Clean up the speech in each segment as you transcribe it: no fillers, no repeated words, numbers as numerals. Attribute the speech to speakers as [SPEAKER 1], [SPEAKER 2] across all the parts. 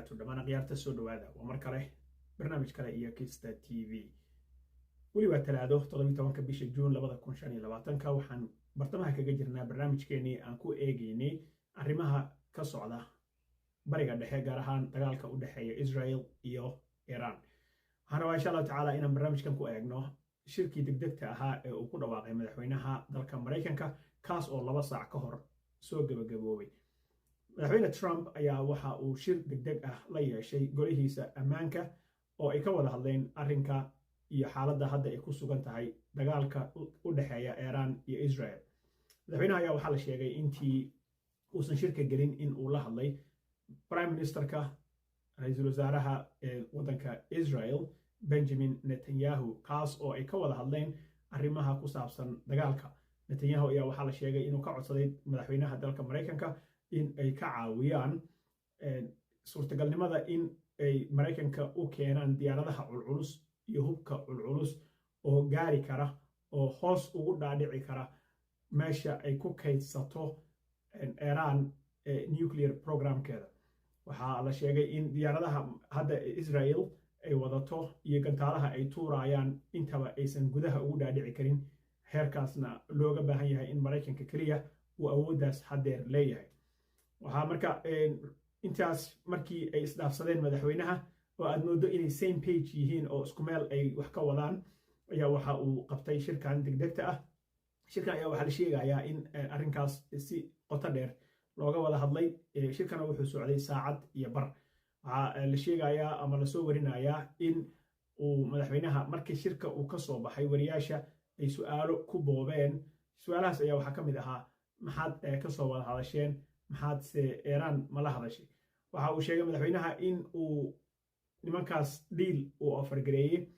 [SPEAKER 1] Wabarakaatu. Dhammaan akhyaarta, soo dhowaada. Waa mar kale, barnaamij kale iyo Kista TV. Weli waa Talaado, 17-ka bisha Juun 2025-ka. Waxaan bartamaha kaga jirnaa barnaamijkeenii aan ku eegeynay arrimaha ka socda Bariga Dhexe, gaar ahaan dagaalka u dhexeeya Israel iyo Iran. Waxaan rabaa, insha Allahu tacaala, inaan barnaamijkan ku eegno shirkii degdegta ahaa ee uu ku dhawaaqay madaxweynaha dalka Maraykanka, kaas oo 2 saac ka hor soo gebagaboobay. Madaxweyne Trump ayaa waxa uu shir degdeg ah la yeeshay golihiisa ammaanka oo ay ka wada hadleen arrinka iyo xaaladda hadda ay ku sugan tahay dagaalka u dhexeeya Iran iyo Israel. Madaxweynaha ayaa waxaa la sheegay intii uusan shirka gelin in uu la hadlay prime ministerka, ra-iisul wasaaraha ee waddanka Israel, Benjamin Netanyahu, kaas oo ay ka wada hadleen arrimaha ku saabsan dagaalka. Netanyahu ayaa waxaa la sheegay inuu ka codsaday madaxweynaha dalka Maraykanka in ay ka caawiyaan suurtagalnimada in ay Maraykanka u keenaan diyaaradaha culculus iyo hubka culculus oo gaari kara oo hoos ugu dhaadhici kara meesha ay ku kaydsato Iran nuclear programkeeda. Waxaa la sheegay in diyaaradaha hadda Israel ay wadato iyo gantaalaha ay tuurayaan intaba aysan gudaha ugu dhaadhici karin, heerkaasna looga baahan yahay in Maraykanka keliya uu awooddaas haddeer leeyahay. Waxaa marka intaas markii ay isdhaafsadeen madaxweynaha, oo aad mooddo inay same page yihiin oo isku meel ay wax ka wadaan, ayaa waxa uu qabtay shirkan degdegta ah. Shirkan ayaa waxaa la sheegayaa in arrinkaas si qoto dheer looga wada hadlay. Shirkana wuxuu socday saacad iyo bar. Waxaa la sheegayaa ama lasoo warinayaa in uu madaxweynaha, markii shirka uu ka soo baxay, wariyaasha ay su'aalo ku boobeen. Su-aalahaas ayaa waxaa ka mid ahaa: "Maxaad kasoo wada hadasheen? Maxaadse Iiraan mala hadashay?" Waxa uu sheegay madaxweynaha in uu nimankaas deal uu offer gareeyey,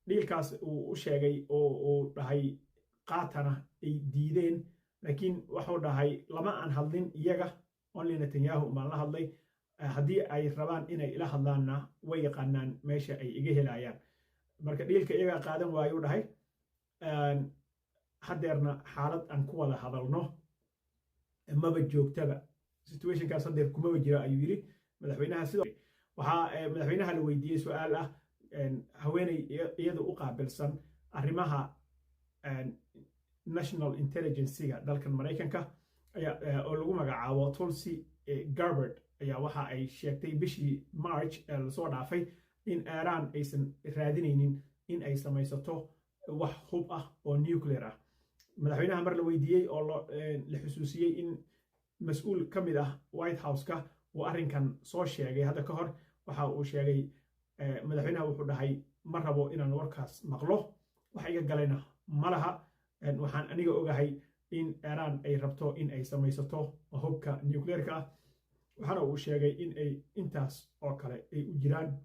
[SPEAKER 1] dealkaas uu u sheegay oo uu dhahay qaatana ay diideen. Laakiin wuxuu dhahay: "Lama aan hadlin iyaga, only Netanyahu baan la hadlay. Haddii ay rabaan inay ila hadlaanna, way yaqaanaan meesha ay iga helayaan." Marka dealka iyagaa qaadan waayuu dhahay. Haddeerna xaalad aan ku wada hadalno maba joogtaba, situationkaas haddeer kumaba jira, ayuu yidhi madaxweynaha. Sidoo waxaa madaxweynaha la weydiiyey su-aal ah haweeney iyadu u qaabilsan arrimaha national intelligencega dalkan Maraykanka oo lagu magacaabo Tulsi Gabbard ayaa waxa ay sheegtay bishii March ee lasoo dhaafay in Iiraan aysan raadinaynin in ay samaysato wax hub ah oo nuclear ah. Madaxweynaha mar la weydiiyey oo la xusuusiyey in mas-uul ka mid ah White House-ka uu arrinkan soo sheegay hadda ka hor, waxa uu sheegay madaxweynaha, wuxuu dhahay: "Ma rabo inaan warkaas maqlo, wax iga galayna ma laha. Waxaan aniga ogahay in Iiraan ay rabto in ay samaysato hubka nuclearka ah." Waxaana uu sheegay in ay intaas oo kale ay u jiraan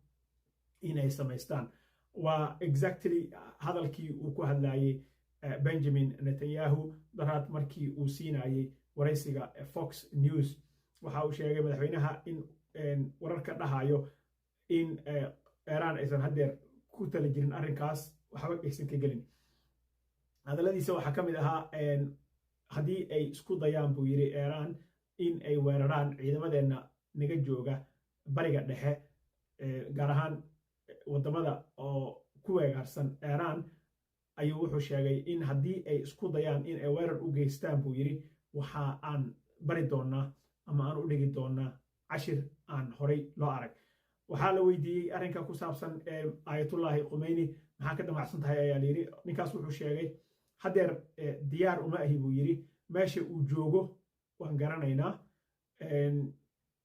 [SPEAKER 1] in ay samaystaan. Waa exactly hadalkii uu ku hadlayey Benjamin Netanyahu daraad markii uu siinayey waraysiga Fox News. Waxa uu sheegay madaxweynaha in wararka dhahayo in Iiraan aysan haddeer ku tala jirin arrinkaas waxba aysan ka gelin. Hadalladiisa waxaa ka mid ahaa: "Haddii ay isku dayaan," buu yidhi, "Iiraan in ay weeraraan ciidamadeenna naga jooga Bariga Dhexe, gaar ahaan waddamada oo ku weegaarsan Iiraan," ayuu wuxuu sheegay, "in haddii ay isku dayaan in ay weerar u geystaan," buu yidhi, "waxa aan bari doonnaa ama aan u dhigi doonnaa cashir aan horay loo arag." Waxaa la weydiiyey arrinka ku saabsan Ayatullaahi Khumeyni. "Maxaa ka damacsan tahay?" ayaa la yidhi. Ninkaas wuxuu sheegay: "Haddeer diyaar uma ahi," buu yidhi. "Meesha uu joogo waan garanaynaa,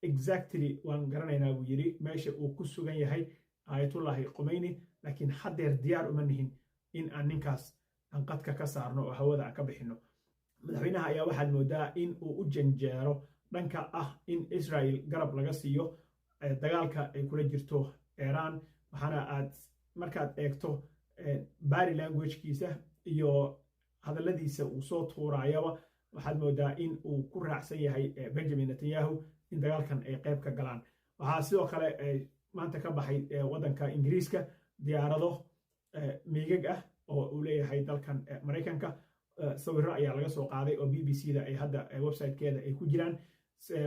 [SPEAKER 1] exactly waan garanaynaa," buu yidhi, "meesha uu ku sugan yahay Ayatullaahi Khumeyni, laakiin haddeer diyaar uma nihin in aan ninkaas aan qadka ka saarno oo hawada aan ka bixinno." Madaxweynaha ayaa waxaad moodaa in uu u janjeero dhanka ah in Israel garab laga siiyo dagaalka ay kula jirto Iiraan. Waxaana aad markaad eegto body languagekiisa iyo hadalladiisa uu soo tuuraayaba, waxaad moodaa in uu ku raacsan yahay Benjamin Netanyahu in dagaalkan ay qayb ka galaan. Waxaa sidoo kale maanta ka baxay waddanka Ingiriiska diyaarado MiGag ah oo uu leeyahay dalkan Maraykanka. Sawirro ayaa laga soo qaaday oo BBC da ay hadda websitekeeda ay ku jiraan.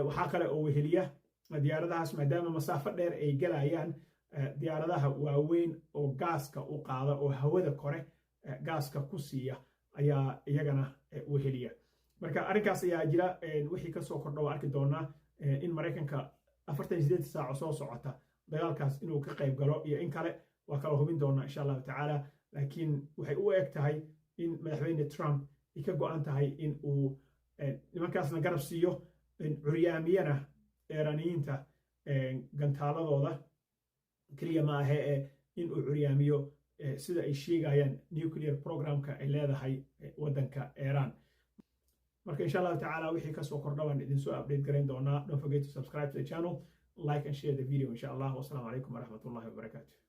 [SPEAKER 1] Waxaa kale oo weheliya Diyaaradahaas, maadaama masaafo dheer ay galayaan, diyaaradaha waaweyn oo gaaska u qaada oo hawada kore gaaska ku siiya ayaa iyagana weheliya. Marka arrinkaas ayaa jira. Wixii kasoo kordha waa arki doonaa, in Maraykanka 48 saaco soo socota dagaalkaas inuu ka qayb galo iyo in kale waa kala hubin doonaa, insha Allahu tacaala. Laakiin waxay u eg tahay in Madaxweyne Trump ay ka go'an tahay in uu nimankaasna garab siiyo, curyaamiyana Eeraaniyiinta gantaaladooda. Keliya ma ahe ee in uu curyaamiyo, sida ay sheegayaan, nuclear programka ay leedahay waddanka Iran. Marka, insha Allahu tacaala, wixii kasoo kordha waan idinsoo update garayn doonaa. Don't forget to subscribe to the channel, like and share the video, insha Allah. Wasalaamu calaykum waraxmatullahi wabarakaatu.